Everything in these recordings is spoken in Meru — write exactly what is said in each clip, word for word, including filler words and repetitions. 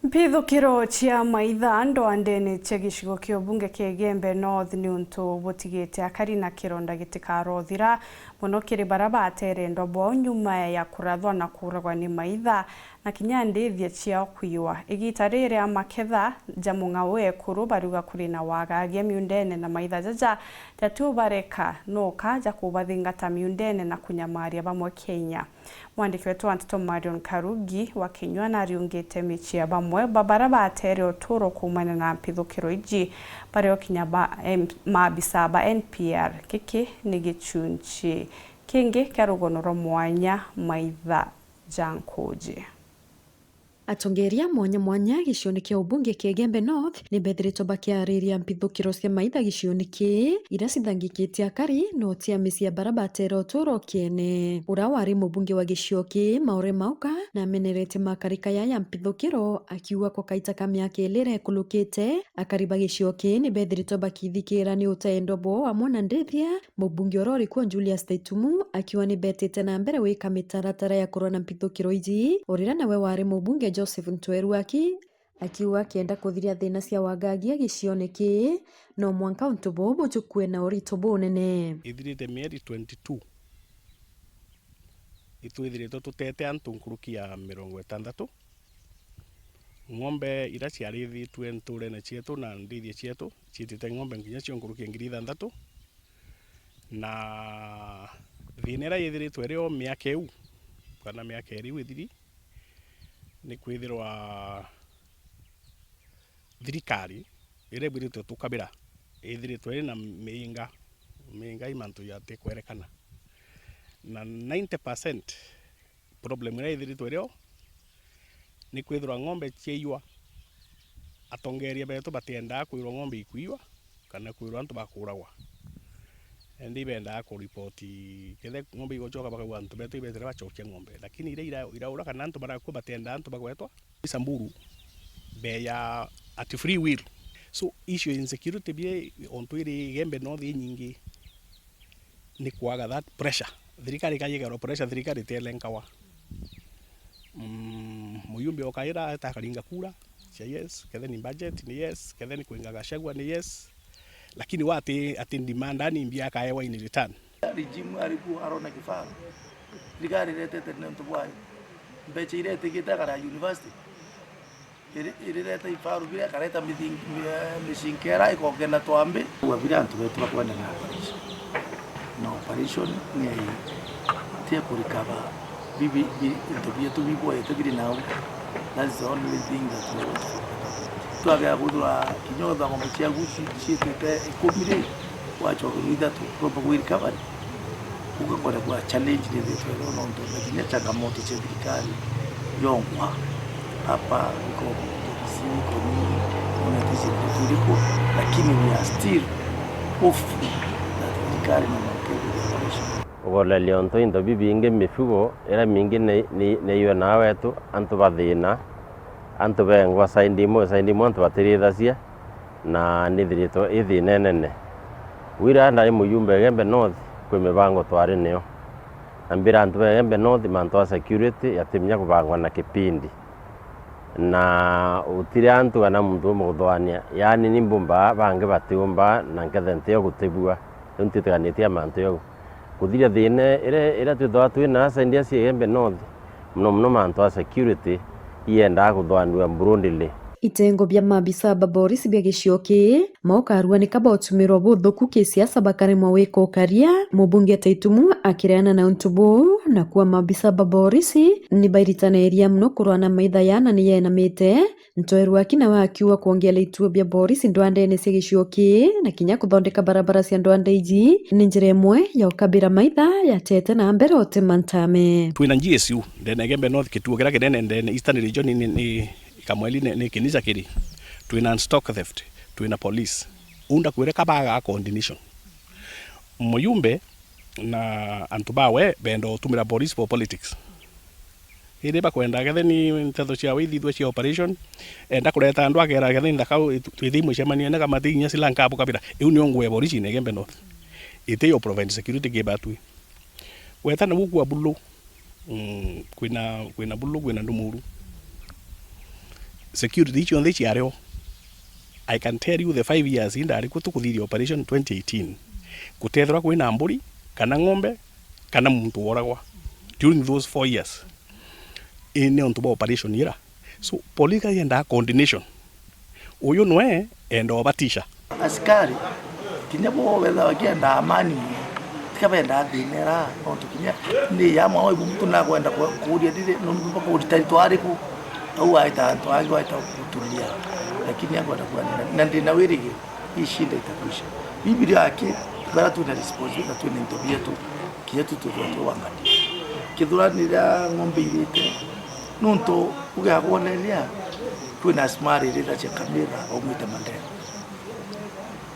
Mpithukiro cia maitha ndwandene cia gicigo kia ubunge kia Igembe North ni untu butigite akari na kironda gitikarothira, mono kiri bara batere endwa bwao nyuma ya kurathwa na kuragwa ni maitha na kinya ndithia ciao kwiwa. Igita riri a maketha ja mung'ao ekuru bariuga kuri na wagagia miundene na maitha jaja jatiubareka noka ja kubathingata miundene na kunyamaria bamwe Kenya. Mwandiki wetu wa nteto Marion Karugi wa Kinyua nariungite micii ya bamwe ba bara batere uturo kuumania na mpithukiro iji, bario kinya ba M-, maabisa ba N P R. Giki ni gichunchi kingi kia rugono rwa mwanya maitha ja nkuji. Atongeria mwanya mwanya gicione kia ubunge kia Igembe North ni bethiritwe bakiariria mpithukiro cia maitha gicione kii, iria cithangikitie akari no ti a micii ya bara batera uturo kiene. Uria wari mubunge wa gicio kii, Maore Mauka, na amenerete makarika ya ya mpithukiro, akiuga kwa kaita ka miaka ili irekulukite, akari ba gicio kii ni bethiritwe bakithikira ni utendo bwao amwe na ndithia, mubunge uria uri kuo Julius Taitumu akiuga ni betite na mbere gwika mitaratara ya kurwa na mpithukiro iji, o riria nawe wari mubunge Joseph Ntweru Aki akiuga akienda kuthiria thina cia wagagia gicione kii, no mwanka untu buu bujukue na urito bunene. Ithirite mieri twenty-two, itwithiritwe tutete antu nkuruki ya mirongo itantatu. Ng'ombe iria ciarithitue nturene cietu na ndithia cietu ciitite ng'ombe nginya cio nkuruki ya ngiri ithanthatu. Na thina iria yithiritwe irio miaka iu, kana miaka iri iu ithiri, ni kwithirwa thirikari iria ibwiritwe tukabira ithiritwe iri na miinga, miinga i mantu jatikwerekana. Na ninety percent problem iria ithiritwe irio ni kwithirwa ng'ombe ciaiywa. Atongeria betu batiendaa kwirwa ng'ombe ikuiywa kana kwirwa antu bakuragwa. Indi ibendaa kuripoti, kethe ng'ombe igocoka bakauga antu betu ibetire bacokia ng'ombe. Lakini iria ira-, iraura kana antu barakua batiendaa antu bagwetwa. Samburu beya at free will. So, issue ya insecurity bie ontu iri Igembe North inyingi ni kwaga that pressure. Thirikari ikayekerwa pressure, thirikari itiele nkawa. Mm, muyumbe okaira eta akaringa kura cia yes, kethe ni budget ni yes, kethe ni kwinga Gachagua ni yes. Lakini wati ati demand ani mbia akaewa in return. Regime ari kuo arona kifaru. Thirikari iretete ni untu bwayo. Mbecha iria itigite akara university. Iri-, irireta ifaru biria, akareta mithingi-, mi-, micinkera, ikongena twambi. Ua biria antu betu bakwenda na operation. Na operation ni ti ya kurikaba bibi, bi-, into bietu bibwete biri nau. That is the only thing that we want from the government. Twabea kwithirwa kinya utha ng'ombe ciaku ci-, ciitite ikumi ri, wacokerwa ithatu, proper recovery. Ugakoregwa challenge nithitwe rio nontu na kinya changamoto cia thirikari yonkwa hapa iko Kisii, iko nini, ona tisi iriku, lakini we are still hopeful that thirikari no mwanka ikuthia operation. Ugoleria untu into bibingi mifugo iria mingi ni, ni, ni iyo na wetu antu bathina, antu bengwa side imwe, side imwe antu batirithacia. Na nithiritwe i thina inene. Wira ndari mujumbe Igembe North, kwi mibango twari niyo. Na mbira antu ba Igembe North, mantu a security yatiminya kubangwa na kipindi. Na utiri antu kana muntu umwe kuthwania. Yaani ni mbumba, bangi batiumba, na nkethe ntiyo gutibua. Riu ntitiganitie mantu jau. Kuthiria thina iria, iria twithagwa twina side ya Igembe North, muno muno mantu a security, iendaa kuthwanua broadly. Itengo bia maabisa ba borisi bia gicio kii, maukarua nika bautumirwa buthuku kisiasa bakaremwa gwika ukaria, mubunge Taitumu akireana na untu buu, na kuwa maabisa ba borisi ni bairitaniria muno kurwana maitha yana ni yenamite, Ntweru aki nawe akiuga kwongela ituo bia borisi ndwandene cia gicigo kii na kinya kuthondeka barabara cia ndwanda iji ni njira imwe ya ukabira maitha yatete na mbere utema ntame. Twina G S U ndene Igembe North, kituo kiria kinene ndene Eastern Region ni, ni Kamweli ni, ni Kinisa kiri. Twina stock theft, twina police. Unda kwire kabaga coordination. Muyumbe na antu bawe benda utumira police for politics. Iri bakwenda kethe ni ntetho ciawe ithithwe cia operation, enda kureta andu akera kethe ni nthaka u-, tu-, twithi mucemanio na kamati inya sila nkabu kabira. Iu nio ngwe borisi na Igembe North. Iti yo provide security ki batwi. Weta na guku Abulu, mm, kwina, kwina Bulu, kwina Ndumuru. Security icio nthe ciari o. I can tell you the five years indari kuo tukuthithia operation twenty eighteen. Gutethirwa kwina mburi, kana ng'ombe, kana muntu woragwa during those four years. Ii ni untu bwa operation ira. So, police yendaa coordination. Uyu nwe enda obatisha. Askari, kinya bo betha bakienda amani, tika benda thina ira, nontu kinya ni ya mwa ibu mtu nakwenda ku-, kuuria ndiri, nontu bakuri tari twari ku, au aita antu angi baita gutulia, lakini akwenda kuanira, na ndina wirigi, hii shida itakwisha. Biblia yake, bara twina responsibility, twina into bietu, kinya tu tuthwa twangania. Kithurani ria ng'ombe irite, nontu ugiakwoneria, kwina smart irita cia kamera, baumite Mandera.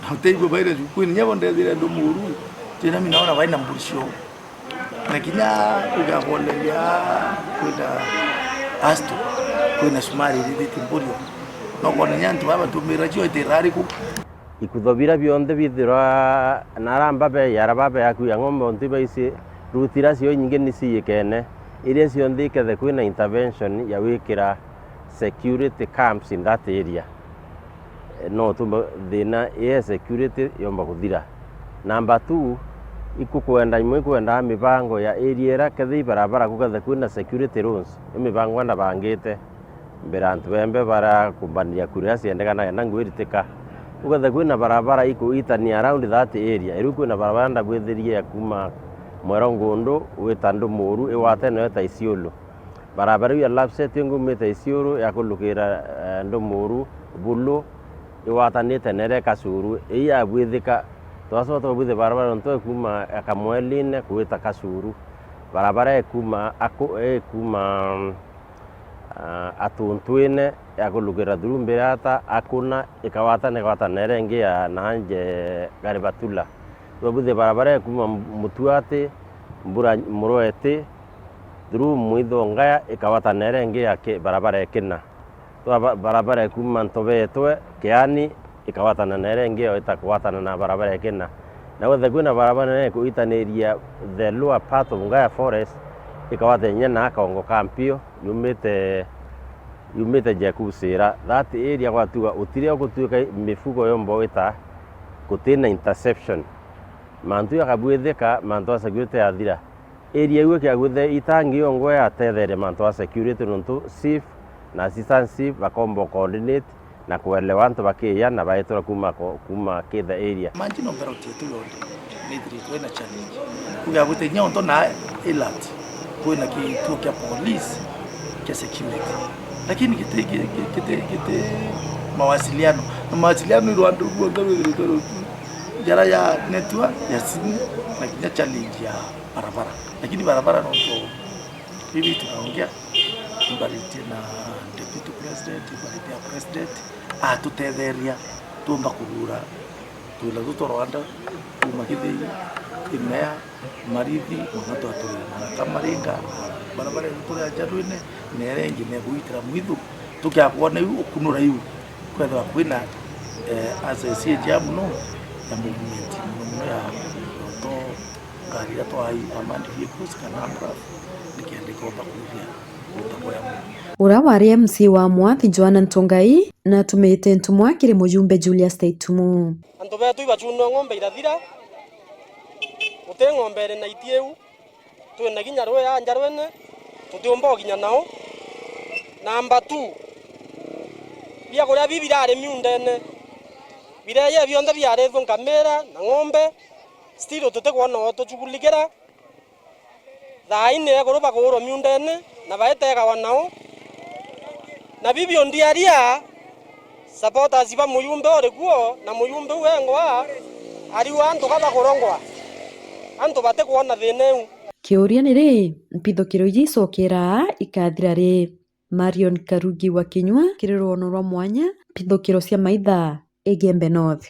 Na uteigua baire cukuni, nyabo ndethire andu muru, tena mi naona baina mburi cio. Na kinya kugaboleria kwenda asto, kwina cumari irithiti mburio. No kwona nya antu baba tumira cio itirari ku. Ikutho bira bionthe bithirwa na ara mbabe, yara babe yaku ya ng'ombe, ontu ibaisi ruti ira cio inyingi ni ciikene, iria cionthe ikethe kwina intervention ya wikira security camps in that area. No tumba thina ya security yomba kuthira. Number two, ikukwenda imwe ikwendaa mibango ya area ira kethira ibarabara kukethe kwina security rules, i mibango enda bangite mbere antu bembe barakumbaniria kuria ciendekanaga na ngwiritika. Ukethe kwina barabara ikuitania around that area, iru kwina barabara ndabwithirie ya kuma Mwero Ngundu wita Ndumuru iwate nayo ta Isiolo. Barabara iu ya lapset ingi umite Isiuru ya kulukira, eh, Ndumuru, Bulu, igwatanite nere Kasuru. Ii yabwithika, twacoka twabwithia barabara nontu ekuma ya Kamweline kuwita Kasuru. Barabara ekuma Aku-, ekuma, ah, Atuntwine ya kulukira through Mbirata, Akuna, ikawatana, ikawatana nere ingi ya nanje Garibatula. Twabwithia barabara ekuma Mutuati, Mbura, Murweti, through Mwitho Ngaya, ikawatana na iria ingi ya ki-, barabara ya kina. Twa ba-, barabara ya kuuma Ntobetwe, Kiani, ikawatana na iria ingi yo itakwatana na barabara ya kina. Na gwethe kwina barabara nene ikuitaniria the lower part of Ngaya Forest, ikawatania na Kaongo ka Mpio, yumite, yumite Jekusira. That area gwatuga utire ugutuika mifugo yomba wita gutina interception. Mantu jakabwithika, mantu ja security yathira. Area iu ikiagwithe itangi yongwa yatetheria mantu ja security, nontu chief na assistant chief bakomba coordinate na kuelewa antu bakiya na baitwa kuma ko-, kuma kitha area. Imagine o belt yetu yonthe nithiritwe ina challenge. Kugiagwite inya onto na alert, kwina kituo kia police kia security. Lakini kiti, kiti, kiti, kiti mawasiliano. Na mawasiliano irwa andu ruonthe rwithiritwe rutu. Njara ya network ya simu na kinya challenge ya barabara. Lakini barabara nontu bibi tunaongea, imbaritie na deputy president, imbaritie ya president, atutetheria, tuomba kurura twila tutu Rwanda, kuma Kithii, Imea, Marithi, mwana twaturire na Kamaringa, barabara yetu turi ya Njarwine, na iria ingi na igwitira mwithu, tukiakwona iu, ukunura iu, kwethirwa kwina, eh, access injega muno ya movement, muno muno ya auto, ngari iria twai armored vehicles kana ambulance, nikenda ikomba kwithia guta bwega muno. Uria wari M C wa Mwathi Joanna Ntungai natumite ntumwa kiri mujumbe Julius Taitumu. Antu betu ibachunwa ng'ombe irathira, guti ng'ombe iri na itiu, twina kinya rwi ya Njarwene, tutiumba uginya nao. Number two, biakuria biu birari miundene, bireye bionthe biarithwe nkamira na ng'ombe, still tutikwona o tuchugulikira. Thaa ine ekuru bakuurwa miundene na baitegawa nao. Na bibio ndiaria, supporters ba muyumbe uri kuo na muyumbe u wengwa ariu antu ka bakurongwa. Antu batikwona thina iu. Kiuria ni ri, mpithukiro iji icokera ikathira ri? Marion Karugi wa Kinyua kiri rwono rwa mwanya, mpithukiro cia maitha, Igembe North.